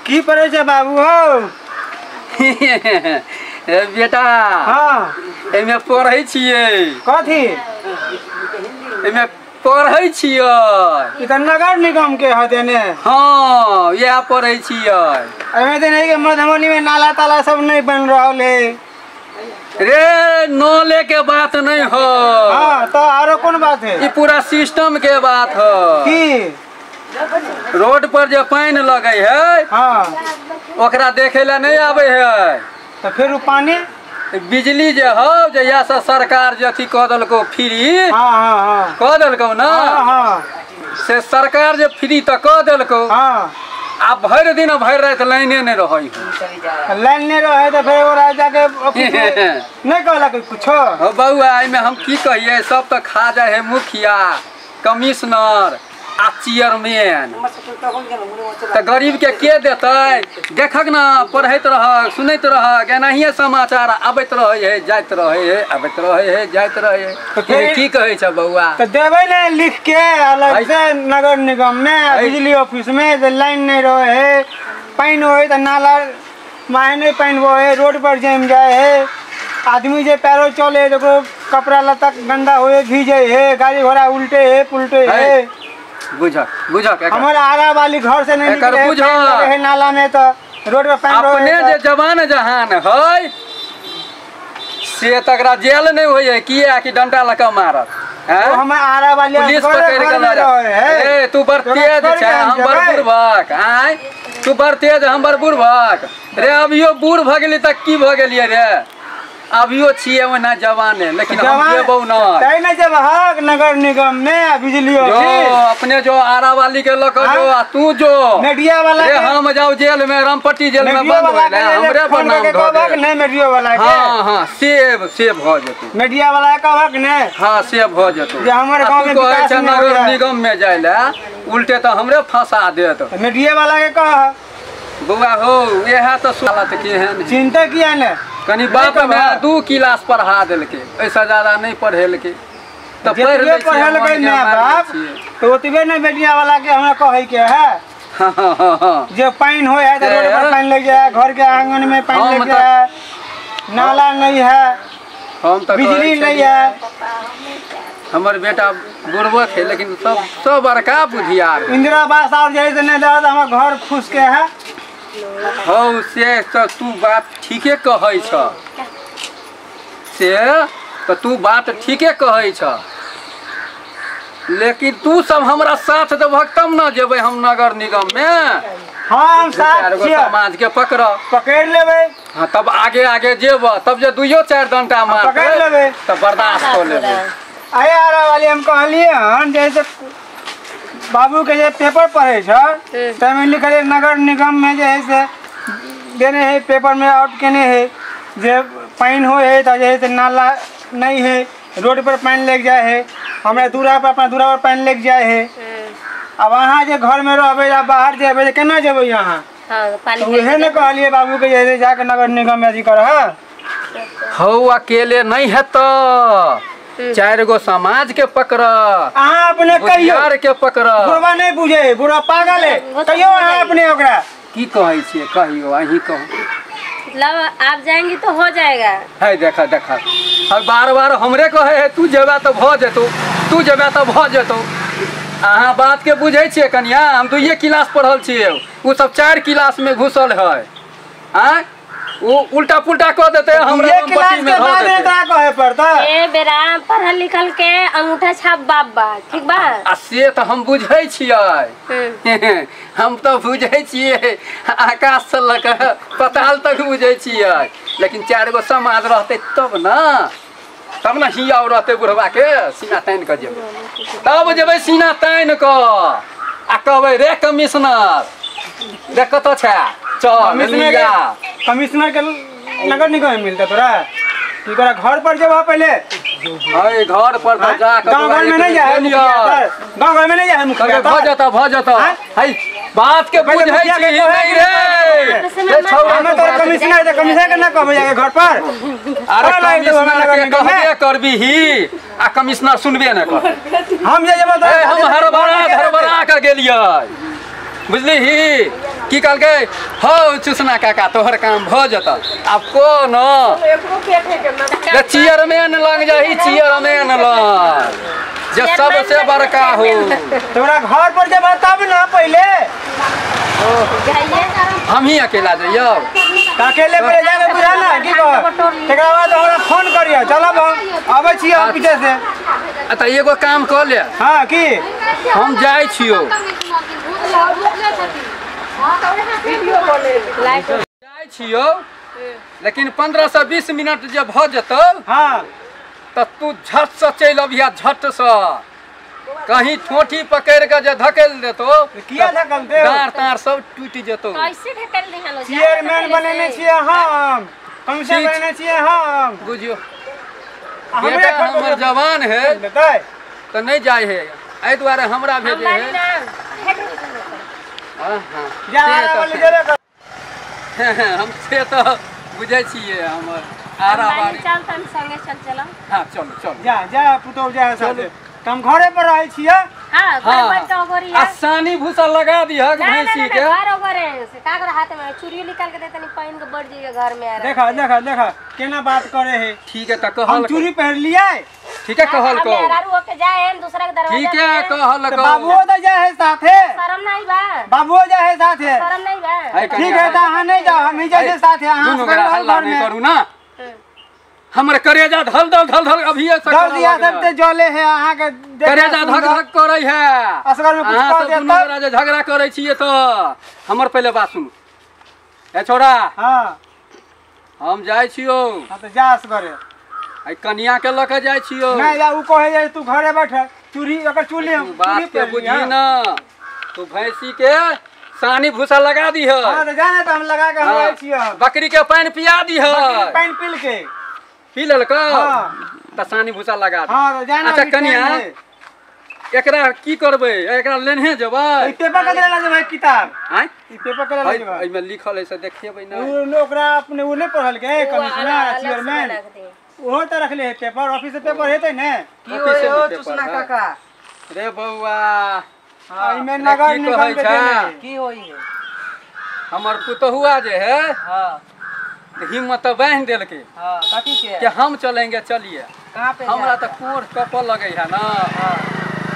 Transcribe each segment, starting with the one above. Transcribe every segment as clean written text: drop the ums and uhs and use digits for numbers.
की पढ़ै छै बाबू हो? ए बेटा, हाँ एमे पढ़ै छियै। कथी एमे पढ़ै छियै? ई तऽ नगर निगम के हते ने। हाँ इएह पढ़ै छियै। एमे तऽ नहीं के मधुबनी में नाला ताला सब नहीं बन रहल है रे। नले के बात नहीं हो। हाँ तो आरो कौन बात है? ई पूरा सिस्टम के बात हो। की रोड पर जे पानि लगे है, हाँ ओकरा देखे ला नहीं आवे है। तो फिर उ पानी बिजली जे हो जहिया से सरकार जे अथी कऽ देलको फ्री, हाँ हाँ हाँ कऽ देलको ना, हाँ हाँ से सरकार जे फ्री तऽ कऽ देलको। हाँ आ भरि दिन भरि राति लाइने नहीं रहै है। लाइन नहीं रहे तो फिर ओकरा जाके ऑफिस में नहीं कहलक कुछो। हो बउआ, एहिमे हम की कहियै, सब तऽ खा जाइ है मुखिया कमिश्नर आ चेयरमैन। तऽ गरीब के देतै? देखक ना, पढ़ैत रहक सुनैत रहक, एनाहिए समाचार आबैत रहै है जाइत रहै है आबैत रहै है जाइत रहै है। तऽ फिर- की कहै छ बउआ? तो देबै ने लिख के अलग से नगर निगम में आ बिजली ऑफिस में जे लाइन नहीं रहे है, पानि होय तऽ नाला माहे नहीं पानि बहे, रोड पर जमि जाए है, आदमी जे पैरो चले तो ओकरो कपड़ा लत्ता गंदा होए भीजे है, गाड़ी घोड़ा उल्टे है पुलटे है। बुझक बुझक एकर। हमर आरा वाली घर से नहीं एकर निकले है, बुझ। पानि लगे है नाला में तो रोड पर पानि रहे अपने है जे जवान जहान है से तकरा जेल नहीं होइ है, किया कि डंडा लऽ कऽ मारत? तो हैं? हमर आरा वाली पुलिस घरे पकड़ि घर कऽ में लऽ रहे है। ए तू बड़ तोरा तेज छोड़ि छै, के हम बड़ जेबै। बुड़बक। आँय तू बड़ तेज, हम बड़ बुड़बक रे। अभियो बूढ़ भऽ गेली तऽ की भऽ गेलियै रे? अभियो छियै ओहिना जवाने, लेकिन हम जवान जेबौ नहि। तै नहीं जेबहक नगर निगम में आ बिजली जो ऑफिस। अपने जो आरा वाली के लऽ कऽ जो आ तू जो मीडिया वाला रे के हम जाउ जेल में, रामपट्टी जेल में मीडिया बंद वाला होय के ले, हमरे पर फोन नाम करके धऽ कहबक दे। नहीं मीडिया वाला के। हाँ हाँ सेब सेब भऽ जेतौ। मीडिया वाला के कहबक नहीं हाँ सेब भऽ जेतौ। जे हमर आ गाँव तू में कहै विकास छै नहि नगर होइए। निगम में जाय लए, उल्टे तऽ हमरे फंसा देत। मीडिया वाला के कह। बौआ हो, इएह तऽ हालत केहन है। चिंता किया ने? कनी बाप कहबह। माय 2 क्लास पढ़ा देलकै, एहिसँ ज्यादा नहीं पढ़ेलकै। तऽ पढ़ि जतबे लै छियै, पढ़ेलकै मोनके माय मारि लै बाप छियै। तो ओतबे ने मीडिया वाला के हमरा कहै के है। हाँ हाँ हाँ हाँ जे पानि होय है तो रोड पर से- पानि लग जाए है, घर के आंगन में पानि हम लग तऽ- जाए है, नाला नहीं है, हम तऽ बिजली कहै नहीं छलियै, है। हमर बेटा बुड़बक है लेकिन सब सब बड़का बुधियार है। इंदिरा आवास और जे है से नहीं दे तो हमर घर फूस के है। हौ से तऽ तू बात ठीके कहै छ, से तऽ तू बात ठीके कहै छ, लेकिन तू सब हमरा साथ देबहक तब न जेबै हम नगर निगम में। हाँ हम साथ चारि गो छियै, समाज के पकड़ पकड़ि लेबै। हाँ तब आगे आगे जेब, तब जे 2-4 डंडा मारतै पकड़ि लेबै। तऽ बर्दाश्त कऽ लेबै। अरे आरा वाली हम कहलियै हन जैसे बाबू के जे पेपर पढ़े छ ताहिमे लिखल है नगर निगम में जे है से देने है पेपर में आउट केने है जे पानि होइ है तऽ जे है से नाला नहीं है, रोड पर पानि लागि जाइ है, हमरा दूरा पर अपना दूरा पर पानि लागि जाइ है। आब अहाँ जे घर में रहबै आ बाहर जेबै तऽ केना जेबै अहाँ? हाँ पानी तऽ उहे ने कहलियै बाबू के जे जाके नगर निगम में अथी करह। हौ अकेले नहीं हेतऽ, 4 गो समाज के पकड़, अहाँ अपने कहियो बुधियार के पकड़। बुढ़वा नहीं बुझे है, बुढ़वा पागल है। वो तो कहियो अहाँ बुझे। अपने ओकरा की कहै छियै? कहियो अहीं कहू। मतलब आप जाएंगी तो हो जाएगा। है देखा देखा, और बार बार हमरे कहे है तू जेबा तऽ भऽ जेतौ, तू जेबा तऽ भऽ जेतौ। अहाँ बात के बुझै छियै कनिया? हम 2 क्लास पढ़ल छियै, ओ सब 4 क्लास में घुसल है। आँय ओ उल्टा पुल्टा कऽ देतै, हमरा दुइये क्लास रामपट्टी में के धऽ बाद देतै। तोरा कहे पड़तै। ए बेरा पढ़ल लिखल के अंगूठा छाप बाप बा, ठीक बा? आ से तऽ हम बुझै छियै, हम तऽ बुझै छियै, आकाश से लऽ कऽ पताल तक बुझै छियै, लेकिन 4 गो समाज रहतै तब ने, तब ने हियाव रहतै बुढ़वा के। सीना तानि कऽ जेबै तब जेबै सीना तानि कऽ आ कहबै रे कमिश्नर रे कतऽ छै, चल कमिश्नर लिया। के कमिश्नर के नगर निगम में मिलता तोरा? की तोरा घर पर जेबह पहले? है घर पर तऽ जा कऽ गाँव घर में नहीं जाए मुखिया तर, गाँव घर में नहीं जाए मुखिया भऽ तर। जेतऽ भऽ जेतऽ। आँय? है बात के पहिले बुझै मुखिया के छी कहै नहि रे? रे छौड़ा, हमे तू तोरा बात कमिश्नर है, कमिश्नर के ना कहबै जाके घर पर। अरे अरे लाइन देबो कमिश्नर नगर के निगम में। कहबे करबिही आ कमिश्नर सुनबे नहि करतै। हम जे जेबै ए, हम हड़बड़ा धड़बड़ा कऽ गेलियै बुझलिही। की कहलकै हौ चुसना काका तोहर काम भऽ जेतौ आब को न चेयरमैन लग जाही चेयरमैन लग जे सबसे बड़का हो तोरा घर पर जेबह तब ना पहिले हम ही अकेला जइयौ अकेले पर जाके बुझा ना की कह तकरा बाद हमरा फोन करियो चलब हम आबै छी हम पीछे से त एगो काम कऽ ले हां की हम जाइ छियौ जाइ छियौ लेकिन 15 से 20 मिनट जे भऽ जेतौ हां त तू झट से चलि अबिहा झट से कहीं ठोठी पकड़ के जे धकेल देतो किया धकेल दे डाँर तार सब टूटि जेतो कैसे धकेल दिहलो चेयरमैन बनेने छियै हम कमिश्नर बनेने छियै हम बुझियो बेटा हमर जवान है त नहीं जाय है एहि दुआरे हमरा भेजे है हां हां हम से तो बुझै छियै हमर आरा बारी चल तन संगे चल चल हां चल चल जा जा पुतौ जा साथे हम घरे पर रहै छियै हां घर पर तो गोरी आ सानी भूसा लगा दिहक भैंसी के घर ओगरे से काकर हाथ में चूड़ी निकाल के देतनी पानी के बढ़ जाइए घर में आ देखा देखा देखा केना बात करे है ठीक है त कहल हम चूड़ी पहन लियै ठीक है कहल को मेहरारू होके जाए हम दूसरा के दरवाजा ठीक है कहल को बाबूओ त जाए है साथे शर्म नहीं बा बाबूओ जाए है साथे शर्म नहीं बा ठीक है त अहां नहीं जाओ हम ही जाए साथे अहां दुनू गोरा हल्ला नहीं करू ना हमर करेजा धल धल धल धल अभी से धल दिया सब ते जले है अहां के करेजा धक धक करै है असगर में कुछ कह दे दुनू गोरा जे झगड़ा करै छियै त हमर पहिले बात सुनू ए छोरा हां हम जाइ छियौ हां त जा असगरे आई कनिया के ल के जाइ छियौ नहीं जा उ कहे जाय तू घरे बैठ चूड़ी ओकर चूड़ी हम बात के बुझी ना तू भैंसी के सानी भूसा लगा दीह हां त जा ना त हम लगा के हम आइ छियौ बकरी के पानी पिया दीह बकरी पानी पी के पी लेलको हां त सानी भूसा लगा दे हां त जा ना अच्छा कनिया एकरा की करबै एकरा लेने जेबै ई पेपर के लेला जेबै किताब आय ई पेपर के लेला जेबै एहि में लिखल है से देखेबै ना उ ओकरा अपने उ नहीं पढ़ल के कमिश्नर चेयरमैन ओहो त रखले है पेपर ऑफिस से पेपर हेतै ने की होय हो चुसना काका रे बौआ हां एमे नगर निगम के की होई है हमर पुतहुआ जे है हां हिम्मत बांध देलके हां कथी के कि हम चलेंगे चलिए कहां पे हमरा त कोर कपल लगै है ना हां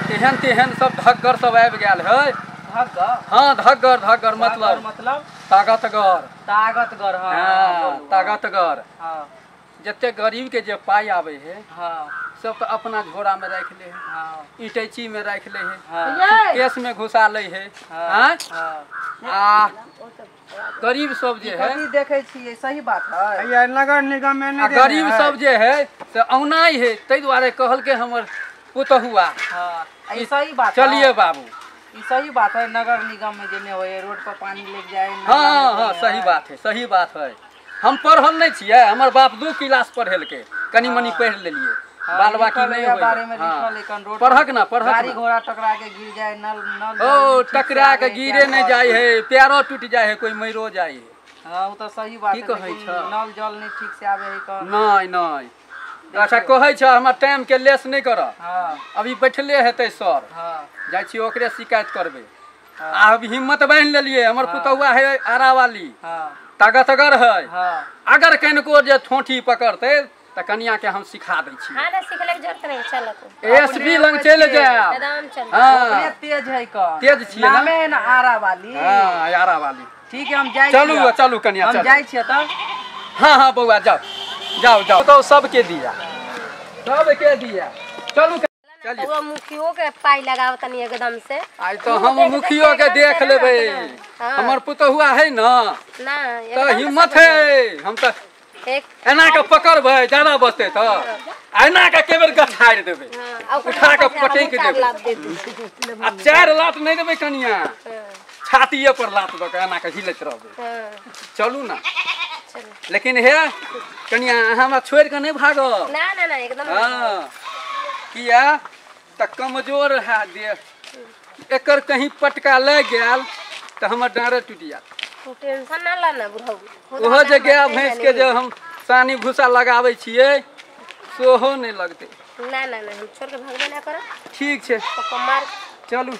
तेहन तेहन सब धग्गर सब आबि गेल है धग्गर हां धग्गर धग्गर मतलब मतलब ताकतगर ताकतगर हां ताकतगर हां जते गरीब के जे पाई आवे है हां सब तो अपना झोरा में राख ले है हां इटैची में राख ले है हां केस में घुसा ले है हां आ गरीब सब जे है कथी देखै छियै सही बात है ये नगर निगम में नहीं गरीब सब जे है से औनाई है तै दुआरे कहल के हमर पुतहुआ हां ई सही बात चलिए बाबू ई सही बात है नगर निगम में जे नहीं होय रोड पर पानी लग जाए हां हां सही बात है सही बात है हम पढ़ल नहीं छियै हमर बाप 2 क्लास पढ़ेलकै कनी मनी पढ़ लेलियै बाल बाकी नहीं होय बारे में लिखल है कन रोड पढ़क ना पढ़क गाड़ी घोड़ा टकरा के गिर जाए नल नल ओ टकरा के गिरे नहीं जाय है पैरो टूट जाय है कोई मरो जाय है हां उ त सही बात की है कहै छ नल जल नहीं ठीक से आवे है कन नहीं नहीं अच्छा कहै छ हमर टाइम के लेस नहीं कर हां अभी बैठले हेतै सर हां जाइ छी ओकरे शिकायत करबै आ अभी हिम्मत बान्हि लेलियै हमर पुतहुआ है आरा वाली हां ताकतगर है हां अगर कनिको जे ठोंठी पकड़तै त कनिया के हम सिखा दै छी हां ना सिखले के जरूरत नहीं चल एसबी लंग चलि जाएब एकदम चल हां ओकरे तेज है कन तेज छियै ना नामे है ना आरा वाली हां आरा वाली ठीक है हम जाइ चलू चलू कनिया हम चलू जाइ छियै तब हां हां बौआ जाओ जाओ जाओ तो सबके दिया सबके दिया चलू चलिए वो मुखियो के पाई लगाव तनी एकदम से आई तो हम मुखियो के देख लेबै हमर पुतहुआ है ना ना तो हिम्मत है हम त एक एना के पकड़बै ज्यादा बचतै त एना के के बेर गछारि देबै उठा के पटैक देबै आ 4 लात नहीं देबै कनिया छातीये पर लात दऽ के एना के हिलैत रहबै चलू ना लेकिन हे कनिया अहाँ हमरा छोड़ि के नहीं भागब ना ना ना एकदम हां किया त कमजोर है देह एकर कहीं पटका लग गेल त हमर डाँरे टूटि जायत तू टेंशन ना ला ना बुढ़ऊ ओहो जे गाय भैंस के जे हम सानी भूसा लगाबै छियै सोहो नहीं लगतै ना ना ना हम छोड़ के भागबे ना करब ठीक छै पप्पा मार चलू